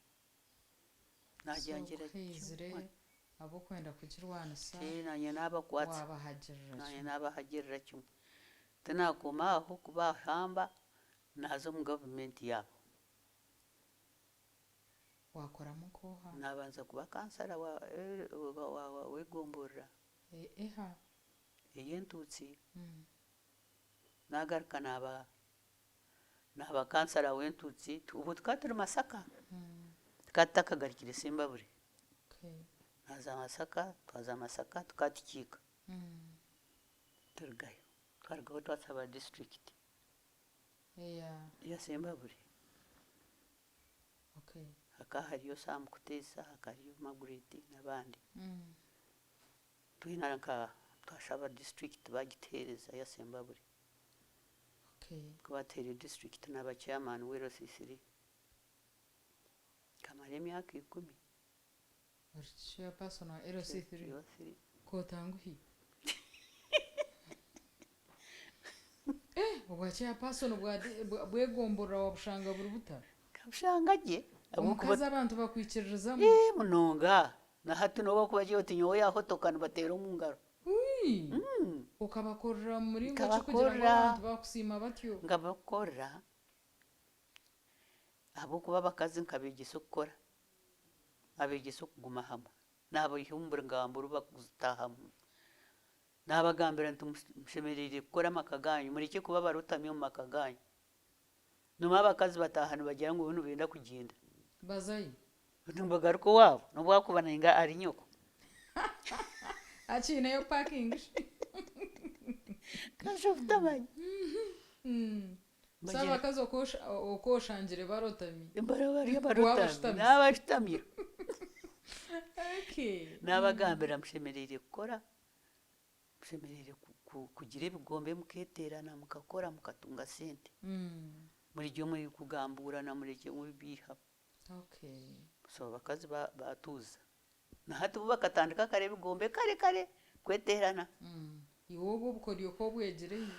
So ku haizire ab'okwenda kugirwanisa Naanye naabakwatsa, waabahagirira naanye kimwe. naabahagirira kimwe. Tinaakoma aho kubahamba naaza omu gavumenti yaabo. Waakoramu nk'oha? Naabanza kuba kansara wa w'egomborora Eha? ey'Entuutsi. Naagaruka naaba Naaba kansara w'Entuutsi, obwo tukaba turi Masaka, tukaba tutakagarukire Sembabule. Naaza Masaka, twaza Masaka tukaba tukiika turugayo, twarugaho twashaba disiturikiti eya Sembabule. Hakaba hariyo Sam Kuteesa, hakaba hariyo Margaret n'abandi. Twena nka twashaba disiturikiti baagituheereza eya Sembabule. Ku baatuhaire disiturikiti naaba chairman w'LC3 nkamara emyaka ikumi. Ori chairperson wa LC3? Kootanguhi? Eh, obwa chairperson bw'egomborora wabushanga buri buta? Nkabushanga gye. Omukazi abantu bakwikiririzamu? Eeh munonga. Na hati n'obu wakuba ori oti nyowe yaahotoka nibateera omu ngaro. Ui! Okabakorera mu muringo ki kugira ngu Nkabakorera. abantu baakusiima batyo? Nkabakorera ahabw'okuba abakazi nkabeegyesa okukora, nkabeegyesa okuguma hamwe, naabaiha omu buri ngambo oru barikutaahamu. Naabagambira nti mushemereire kukora amaka gaanyu, murekye kuba abarotami omu maka gaanyu. Noomanya abakazi bataaha nibagira ngu bo nibenda kugyenda. Bazayo. Nibagaruka owaabo nobu akuba nainga ari nyoko. Akiineyo parking shi. Kasha obutamanya. So abakazi oku oshangire barotami. Bari abarotami naabashutamya. Okay. Naabagambira mushemereire kukora, mushemereire kugira ebigombe mukeeteerana mukakora mukatunga sente. Murekye kugambuurana murekye kubiihaho. So abakazi baatuuza. Na hati bo bakatandika kare ebigombe kare kare kweteerana. Iwe obwo obukoryo ku obwegire hi?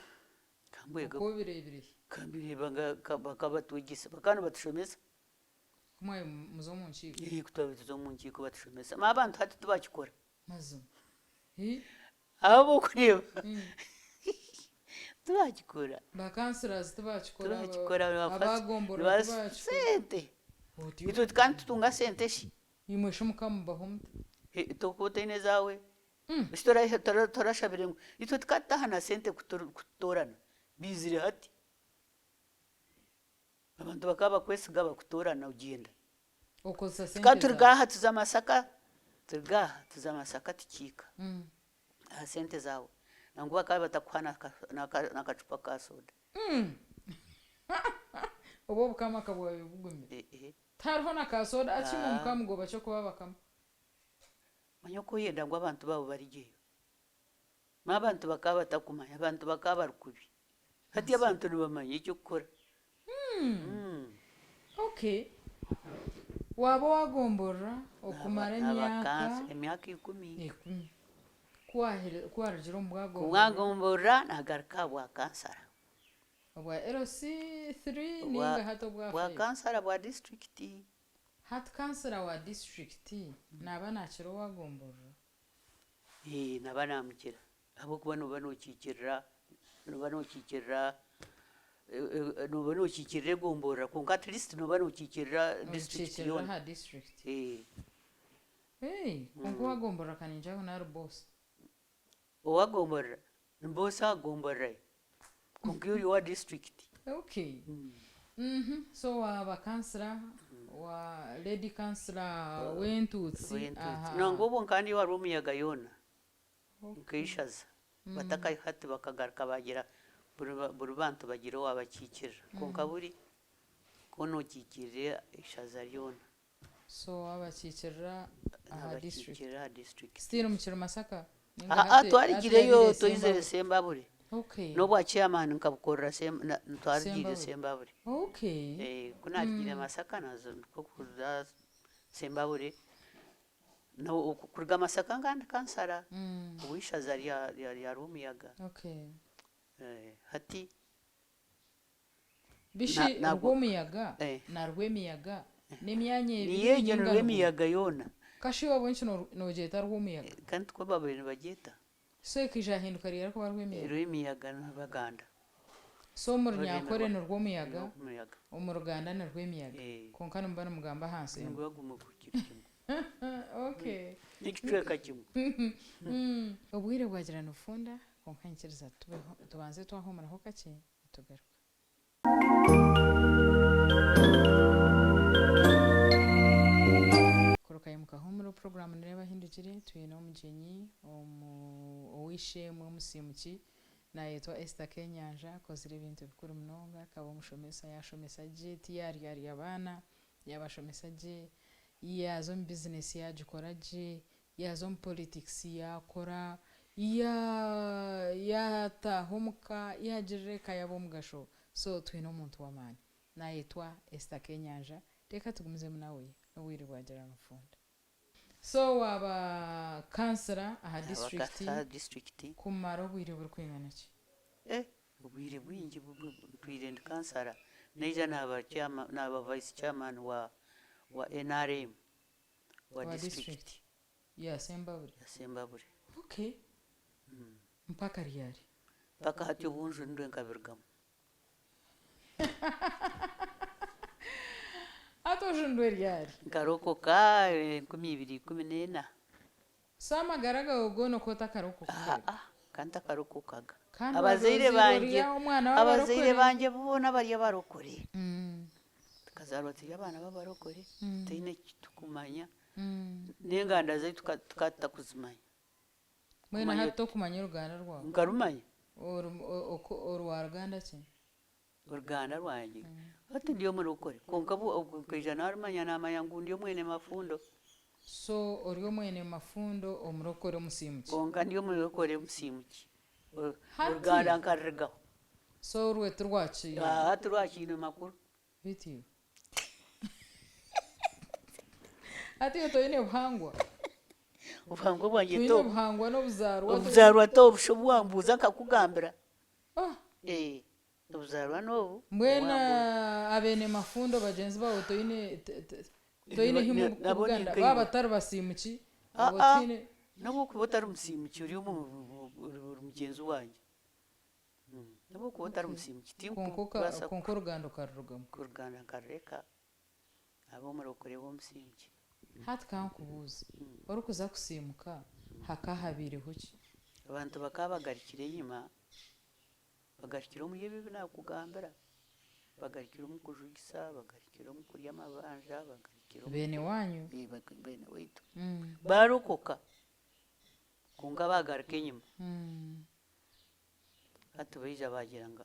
Kambwega Oku obireebire hi? Kambireeba nga bakaba batwegyesa, bakaba nibatushomesa. Ku mwabaire muza omu nkiiko? Ee, ku twabaire tuza omu nkiiko batushomesa. Manya abantu hati tibakikora. Mazima. Hi? Ahabw'okureeba tibakikora. Ba councillors tibakikora, Tibakikora aba gomborora tibakikora. Sente. Otyo. Itwe tukaba nitutunga sente shi? Imwe shi mukamubaho muta? Tokuba otaine ezaawe? Eki torashabire ngu itwe tukaba tutaha na sente kututoorana, baizire hati. Abantu bakaba bakwesiga bakutoorana ogyenda. Okozesa sente Tukaba turuga zaawe. aha tuza Masaka, turuga aha tuza Masaka tukiika aha sente zaawe. Nangwa bakaba batakuha n'akacupa ka soda. Obwo obukama ka bwabaire bugumire. Tihariho na ka soda akimwe omukamugoba ky'okuba abakama. Manya oku oyenda ngu abantu baawe barigyeyo. Manya abantu bakaba batakumanya, abantu bakaba bari kubi. Hati abantu nibamanya eky'okukora. Okay. Waaba owagomborora okumara emyaka. Emyaka ikumi. Ikumi. Ku warugire omu bwagomborora. Ku mwagomborora nagaruka aha bwa kansara. Obwa LC three ninga hati obwa five? Bwa kansara bwa disiturikiti. Hati kansara wa disiturikiti naaba nakira owa gomborora? Eeh naaba namukira ahabw'okuba nooba nokiikirira nooba nokiikirira nooba nokiikirira egomborora kwonka at least nooba nokiikirira disiturikiti Nokiikirira yoona. aha disiturikiti. Eeh. Eeh kwonka owa gomborora ka ningira ngu naari boss. Owa gomborora ni boss aha gomborora ye kwonka iwe ori owa district. Okay so waaba kansira wa lady kansira w'entuutsi aha. Nangwa obwo nkaba ndi owa Rwomuyaga yoona nkeishaza bataka hati bakagaruka bagira buri bantu bagira owabakiikirira kwonka buri ku nokiikirira eishaza ryona. So wabakiikirira aha district. Nabakiikirira aha district. Still mukiri Masaka? Ninga Aa hati hati twarigireyo yabaire twizire Sembabule? Sembabule. Okay. N'obwa chairman nkabukorera twarigiire Sembabule. Sembabule. Okay. Eh, ku naarigiire Masaka naza nikwo kuza Sembabule. No kuruga Masaka nkaba ndi kansara ow'eishaza rya rya Rwomuyaga. Okay. Eh, hati Bishi Na- nagwo- Rwomuyaga Eh. na Rwemiyaga n'emyanya ebiri niyo egyo ni ninga nigumwe? Rwemiyaga yoona. Kashi iwe ahabw'enki no- noogyeta Rwomuyaga? Kandi tikwo babaire nibagyeta. So ekaija yahinduka ryari kuba Rwemiyaga? Rwemiyaga n'Abaganda. So omu Orurimi Runyankore rwa ni Rwomuyaga, Rwomuyaga. omu Ruganda ni Rwemiyaga. Eh. Kwonka nimuba nimugamba aha nsi emwe. Niguba gumwe gukiri kimwe. Okay. N'ekicweka kimwe. Obwire bwagira nibufunda kwonka nyikiriza tubeho tubanze twahumuraho kakye. Nitugaruka. Korokayo mukahuumura puroguraamu Nireeba Ahindukire twine omugyenyi ow'eishe-emwe omusiimuki naayetwa Esther Kenyanja akozire ebintu bikuru munonga akaba omushomesa yaashomesa gye tiyaaryarya baana yaabashomesa gye yaaza omu bizinesi yaagikora gye Yaaza omu politics yaakora, yaataaha omuka, yaagirira eka ye ab'omugasho. So twine omuntu w'amaani. Naayetwa Esther Kenyanja, reka tugumizemu nawe n'obwire bwagira nibufunda. So waaba kansira aha Naaba disiturikiti kansira aha disiturikiti. kumara obwire burikwingana ki? Eh, obwire bwingi ntwire ndi kansara. Naija naaba chairman, naaba vice chairman wa wa nrm. wa Wa district district ya Sembabule. ya Sembabule. Okay. Mpaka ryari? Mpaka hati obu njunirwe nkabirugamu. Hati ojunirwe ryari? Nkarokoka 2014. So amagara gawe goona oka otakarokokaga? Aa, nka ntakarokokaga. Kandi Abazaire waaba ozairwe bangye, ori omwana abazaire w'abarokore? bangye boona bari abarokore. Tukazaarwa turi abaana b'abarokore, tutaine eki turikumanya, n'enganda zaitu tukaba tutakuzimanya. Mbwenu Kumanya hati tokumanya oruganda rwawe? Nkarumanya. Orwa ruganda ki? Oruganda rwangye? Hati ndi omurokore kwonka nkaija narumanya namanya ngu ndi omwene Mafundo. So ori omwene Mafundo omurokore omusiimuki? Kwonka ndi omurokore omusiimuki. Hati. Oruganda nkarurugaho. So orwe tirwakiine? Aaha tirwakiine makuru. Beitu iwe. Hati iwe toine buhangwa? Obuhangwa bwangye Twine tobu. obuhangwa n'obuzaarwa. Obuzaarwa tobu shi obu wambuuza nkakugambira. Ah! Ee, obuzaarwa n'obu. Mbwenu Owambuuza. abeene mafundo bagyenzi baawe toine toine hi Nabo murikubugana ni baaba nkaiwe. batari basiimuki Ah abo ah, tihaine nobu okuba otari musiimuki ori omu ori mugyenzi wangye. Nobu okuba otari Okay. musiimuki Kwonka oka tinkubaasa kwonka oruganda okarurugamu. Oruganda nkarureka. Abe omurokore w'omusingi. Hati ka nkubuuze, orikuza kusiimuka hakahabaireho ki? Abantu bakaba bagarukire enyima, bagarukire omuri ebyo ebi naakugambira, bagarukire omu kujugisa, bagarukire omu kurya amabanja, bagarukire omu Beene waanyu? Beene waitu. Baarokoka kwonka baagaruka enyima. Hati baija baagira ngu.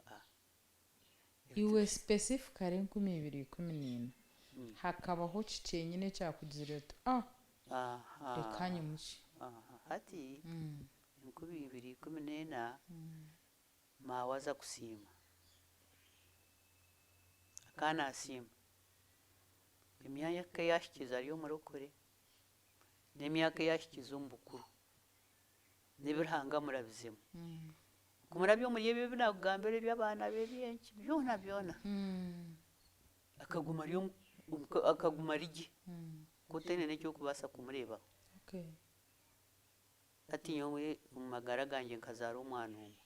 Iwe specifically 2014 hakabaho ki kyenyine ekyakugizire oti ah reka nyimukye? Hati 2014 maawe aza kusiima, akaba nasiima emyaka ei ahikize ari omurokore n'emyaka ei ahikize omu bukuru n'ebi Ruhanga amurabizemu. Kumurabya omuri ebyo ebi naakugambira eby'abaana be eby'enki byona byona, akaguma ari akaguma ari gye ku otaine n'eki orikubaasa kumureebaho. Hati nyowe omu magara gangye nkazaara omwana omwe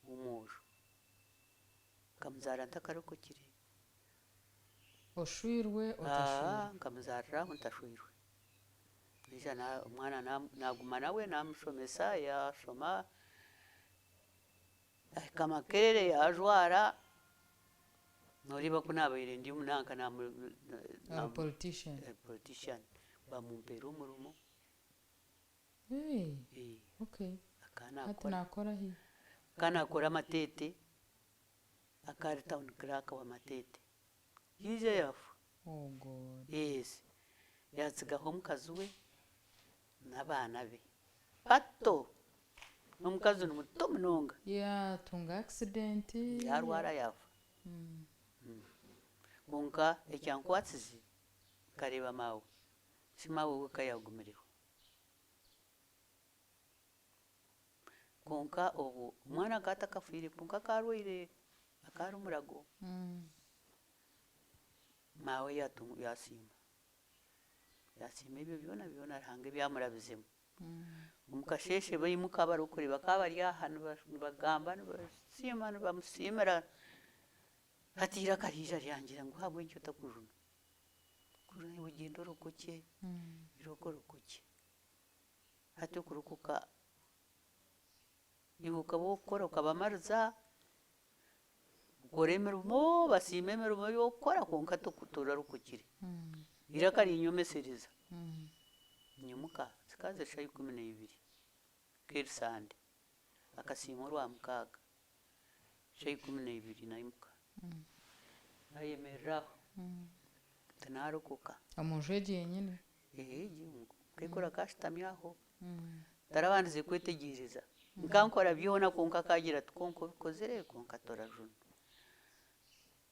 w'omwojo, nkamuzaara ntakarokokire. Oshwirwe otashwirwe? Nkamuzaarira aho ntashwirwe. Naija omwana naaguma nawe naamushomesa yaashoma ahika Makerere yaajwara, nooreeba ku naabaire ndi omunanka Ori politician? Politician baamumpeera omurimo. Okay. Hati naakora hi? Akaba naakora Mateete, akaba ari town clerk wa Mateete. Yaija yaafa. Oh God. Yes. Yaatsigaho omukazi we n'abaana be bato. N'omukazi ni muto munonga. Yaatunga accident. Yaarwara yaafa. Kwonka ekyankwatsize nkareeba maawe, shi maawe we ka yaagumireho. Kwonka obwo omwana akaba atakafiire kwonka akaba arwaire akaba ari omurago. Maawe yasiima, yasiima ebyo byona byona Ruhanga ebi amurabizemu. Omu kasheeshe baimuka abarokore bakaba bari aha nibagamba nibasiima nibamusiimira. Hati eiraka riija ryangira ngu ahabw'enki otakujuna? Kuri iwe gyenda orokokye, irooko orokokye. Hati okurokoka iwe okaba okukora okabamariza, okora emirimo basiima emirimo ei orikukora kwonka torarokokire. Eiraka rinyomesereza, nyimuka zikaba ziri shaaha 12 nk'eri Sande, akasiima orwamukaaga, shaaha 12 naimuka nayemerera aho nti narokoka. Omunju egyo yenyine? Eeh nkeekora akashutami aho, tarabandize kwetegyereza. Nkankora byona kwonka akagira ati kwonka obikozire kwonka torajunwa.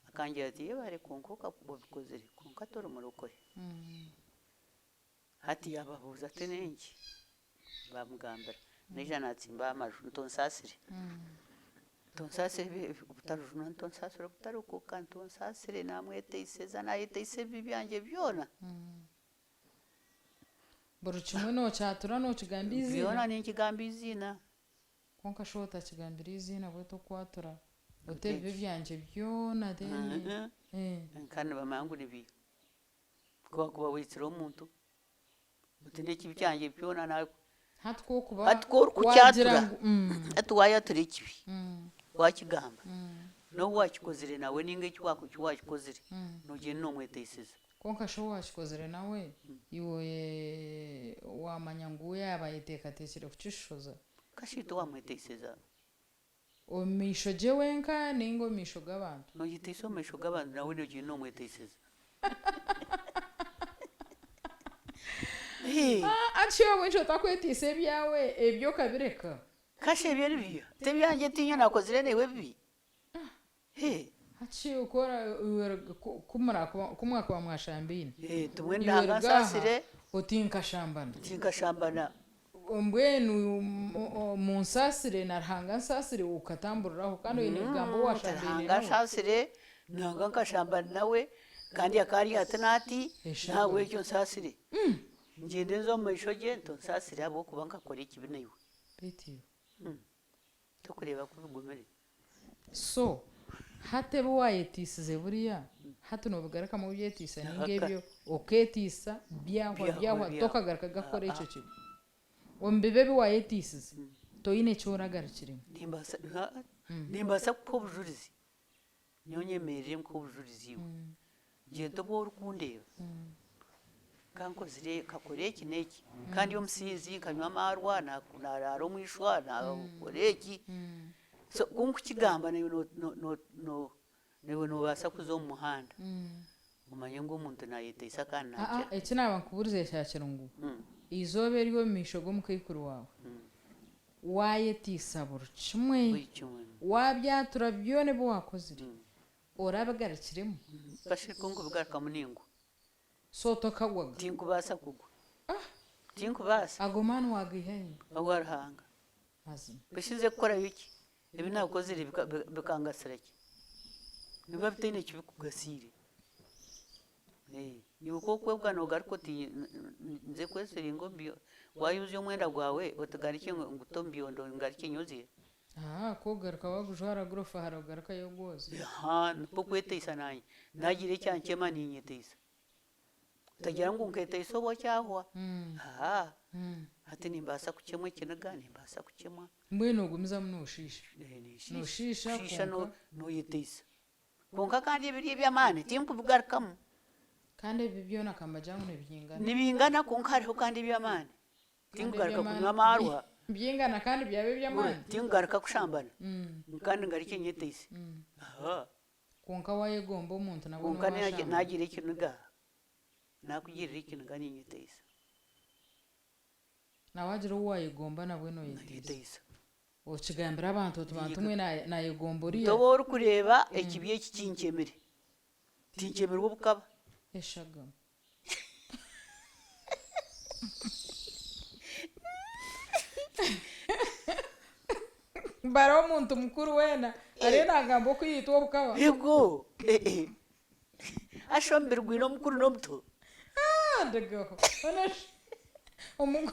Akangira ati yebare kwonka obikozire kwonka tori murokore. Hati yaababuuza ati n'enki? Baamugambira, naija naatsimba aha maju nti onsaasire, nti onsaasire obutarujunwa, nti onsaasire obutarokoka, nti onsaasire naamweteiseza naayeteisa ebibi byangye byona. Buri kimwe nookyatura nookigamba eiziina? Byona ninkigamba eiziina. Kwonka shi otakigambire eiziina bwete okwatura oti ebibi byangye byona then. Nka nibamanya ngu nibiiha. Ku wakuba waitsire omuntu oti n'ekibi kyangye kyona na. Hati ku orikuba Hati ku wagira orikukyatura, ngu. hati waayatura ekibi, waakigamba, n'ou waakikozire nawe nainga eki eki waakikozire, noogyenda noomweteiseza. Kwonka shi ou waakikozire nawe, iwe waamanya ngu we yaaba ayeteekateekire kukishohoza? Kasha waamweteiseza. Omu maisho gye wenka nainga omu maisho g'abantu? Noyeteisa omu maisho g'abantu nawe nogyenda nomweteiseza. Hati ahabw'enki otakweteisa ebyawe ebyo okabireka? Kasha ebyo nibiiha? T'ebyangye tiinye nakozire naiwe ebibi? Hati ku mwakuba mwashambaine, Tumwe iwe Ruhanga ruga aha ansaasire. Oti nkashambana. Oti nkashambana. Mbwenu munsaasire na Ruhanga ansaasire okatamburiraho kandi oine kugamba ou washambaine Ruhanga nawe. ansaasire, Ruhanga nkashambana nawe kandi akaba ari ati n'ati, n'ahabw'ekyo onsaasire. Ngyende nze omu maisho gye nti onsaasire ahabw'okuba nkakora ekibi naiwe. Beitu iwe. Torikureeba ku bigumire? So, hati ebi waayetiisize buriya, hati noobigarukamu obyetiisa nainga ebyo okeetiisa byahwa byahwa tokagarukaga kukora ekyo kibi. Omu bibi ebi waayetiisize, toine eki oragarukiremu. Nimbaasa nimbaasa kukuha obujurizi, nyowe nyemerere nkuhe obujurizi iwe. Gyenda obu orikundeeba, nka nkozire nkakora eki n'eki, nka ndi omusinzi nkanywa amaarwa, naaraara omu ishwa, naakora eki, so ku nkukigamba naiwe naiwe noobaasa kuza omu muhanda omanye ngu omuntu naayeteisa kandi naakira. Eki naaba nkubuurize kyakira ngu eizooba eri omu maisho g'omukaikuru waawe, waayeteisa buri kimwe, waabyatura byona ebi waakozire, Orabigarukiremu? Kashe ku nkubigarukamu ningwa. So tokagwaga? Tinkubaasa kugwa. Tinkubaasa. Ago maani wagaiha hi? Owa Ruhanga. Mazima. Eshi nze kukorayo ki? Ebi naakozire bikangasira ki? Nibiba bitaine ki bikugasiire. Iwe ku orikwebwa noogaruka oti nze kwesiringa omu byondo, waayozya omwenda gwawe oti garukye ngute omu byondo ngarukye nyozye. Haa, ku ogaruka waagujwara gurofahara ogarukayo ogwoza. Haa, nikwo kweteisa naanye. Naagira ekyankyema niinyeteisa. Otagira ngu nketeisa obwo kyahwa. Haa, hati nimbaasa kukyemwa ekiniga, nimbaasa kukyemwa. Mbwenu ogumizamu nooshiisha? Ninshiisha. Nooshiisha Kushiisha kwonka. nooyeteisa. Kwonka kandi ebiri eby'amaani tinkubigarukamu. Kandi ebi byona kambagira ngu nibingana. Nibingana kwonka hariho kandi eby'amaani. Tinkugaruka kunywa amaarwa. Byingana kandi byaba eby'amaani. Tinkugaruka kushambana kandi ngarukye nyeteise. Kwonka waayegomba omuntu nabwo Kwonka noowashambana. naagira ekiniga, naakugirira ekiniga ninyeteisa. Na waagira ou waayegomba nabwe nooyeteisa. Noyeteisa. Okigambira abantu oti bantu mwe naayegomba oriya. Ntoba orikureeba ekibi eki kinkyemire. Tinkyemirwe obukaba. Eshagama. Bariho omuntu mukuru weena ariyo naagamba oku yaitwa obukaba. Ego, eh. Asha omubiri gwine omukuru n'omuto. Ah, ndegaho. Hoona shi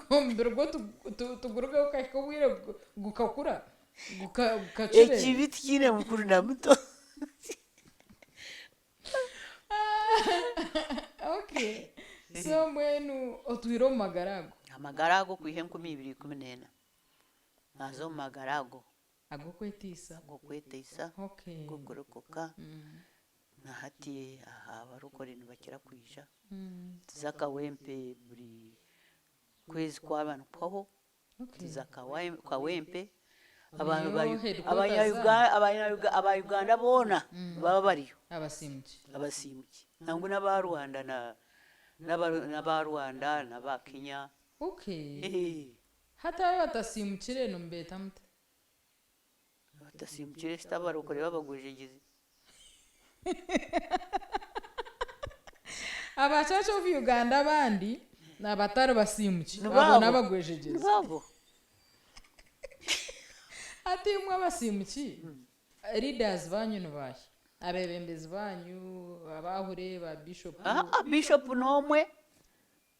omubiri gwo tigurugaho gukahika obwire gukakura, gukacureera? Ekibi tikiine mukuru na muto. Okay. So mbwenu otwire omu magara ago? Amagara ago okwiha 2014 naaza omu magara ago. Ag'okweteisa? Ag'okweteisa, Okay. ag'okurokoka. Na hati aha abarokore nibakira kwija. Tuza Kawempe buri kwezi kwaba nikuhwaho. Tuza Kawempe. Aba Uganda boona nibaba bariyo. Abasiimuki. Abasiimuki. Nangwa n'aba Rwanda n'aba Rwanda n'aba Kenya. Okay. Hati abo abatasiimukire nimubeeta muta? Abatasiimukire shi t'abarokore b'abagwejegyezi? Aba Church of Uganda abandi abatari basiimuki abo Nibaabo. n'abagwejegyezi. Nibaabo. Hati imwe abasiimuki, leaders baanyu ni baahi? Abeebembezi baanyu, abaahuri, ba bishop? Aa, bishop n'omwe.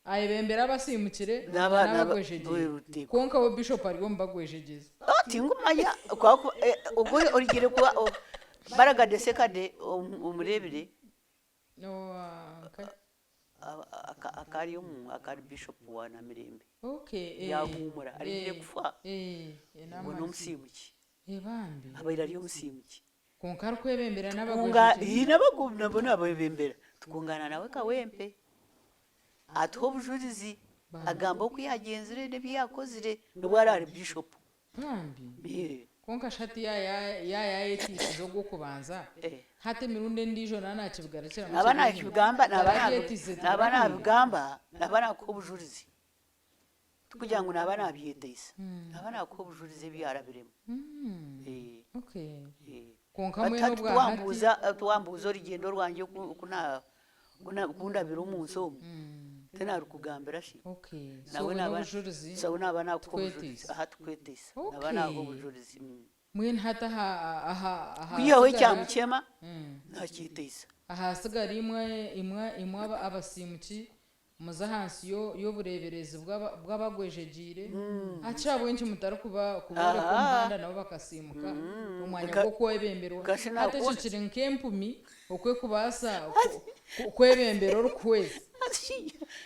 Ayebembera abasimukire n'abagwejegyeire. Kwonka we Bishop ari omu bagwejegyezi. Tingumanya ogwo origire kuba Baraga Sekade omureebire akari omu akari Bishop wa Namirembe yahuumura arigire kufa ogwo n'omusiimuki abaire ari omusiimuki. Kwonka arikwebembera n'abagwejegyezi. Nabo nabebembera tukungana nawe Kawempe. Atuha obujurizi, agamba oku yaagyenzire n'ebi yaakozire n'obu ari ahari Bishopu. Bambi. Kwonka shi hati yaaba yaayetiisize ogw'okubanza, hati emirundi endiijo naaba naakibigarukiramu Naaba naakibigamba, naaba naabigamba, naaba naakuha obujurizi. Tikugira ngu naaba naabyetaisa, naaba naakuha obujurizi ebi yaarabiremu. Kwonka mbwenu obwa hati. Hati wambuuza orugyendo rwangye oku ndabire omu nsi omu, Tinarikugambira shi. Okay. So Nawe obwo naba n'obujurizi so naaba nakuha obujurizi tukweteisa. aha tukweteisa. Naba Okay. nakuha obujurizi. Mbwenu hati aha aha Kwihaho ahasigara ekyamukyema nakyeteisa. Ahasigara imwe imwe imwe abasiimuki muze ahansi y'obureeberezi bw'abagwejegyeire, hati ahabw'enki mutarikuba kubooreka omuhanda nabo bakasiimuka omu mwanya gw'okwebemberwa? Hati ekyo kiri nk'empumi oku erikubaasa kwebembera orikuhweza.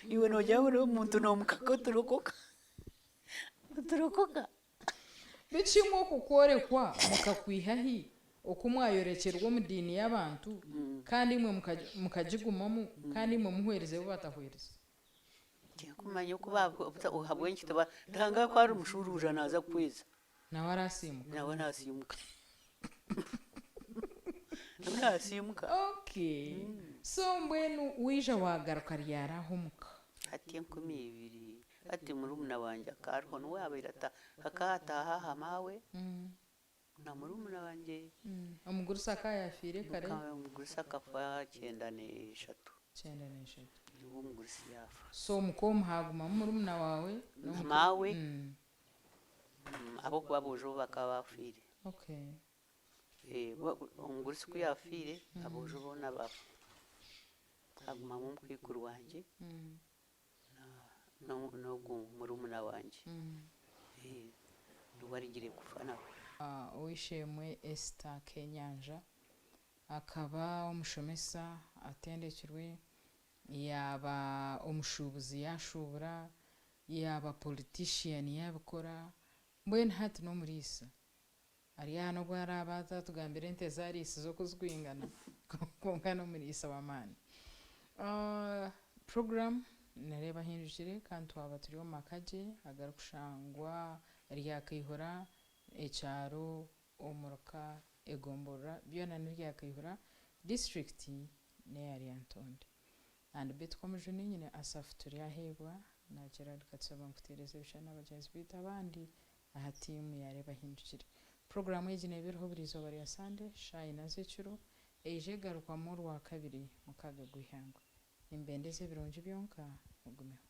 Iwe noogira ngu omuntu noomukaka oturokoka, oturokoka. Biki imwe oku kworekwa mukakwiha hi, oku mwayorekyerwa omu diini y'abantu, kandi imwe mukagigumamu, kandi imwe muhwerize bo batahwerize? Tinkumanya oku ahabw'enki tiba Ruhanga ku ari mushuuruura naaza kukweza. Nawe arasiimuka. Nawe naasiimuka. Nawe naasiimuka. Okay. So mbwenu waija waagaruka ryari aha omuka? Hati 2000 Hati murumuna wangye akaba ariho niwe yaabaire akaba ataaha aha maawe na murumuna wangye. Omugurusi akaba yaafiire kare? Omugurusi akafa 93. 93. Nibwo omugurusi yaafa. So omuka omu haagumamu murumuna waawe Na maawe, ahabw'okuba aboojo bo bakaba baafiire. Omugurusi ku yaafiire, aboojo boona baafa. Haagumamu omukaikuru wangye. N'ogu murumuna wangye niwe arugire kufa nawe. Ow'eishe-emwe Esther Kenyanja akaba omushomesa atendekirwe, yaaba omushuubuzi yaashuubura, yaaba politician yaabikora, mbwenu hati n'omuriisa. Ari aha n'obu araabe atatugambira ente ezi ariisize oku zirikwingana kwonka n'omuriisa w'amaani. Puroguraamu nereeba ahindukire kandi twaba turi omu maka gye agarikushangwa Ryakaihura, ekyaro, omuruka, egomborora byona ni Ryakaihura, disiturikiti n'eya Lyantonde. And beitu Komujuni nyine Asaph Turyaheebwa na Gerald Katusaba nkuteereza ebishushani na bagyenzi beitu abandi aha tiimu ya Reeba Ahindukire. Puroguraamu egi neeba eriho buri izooba rya Sande shaaha ina z'ekiro, eija egarukwamu Orwakabiri mukaaga gw'eihangwe. Nimbendeza ebirungi byonka, mugumeho.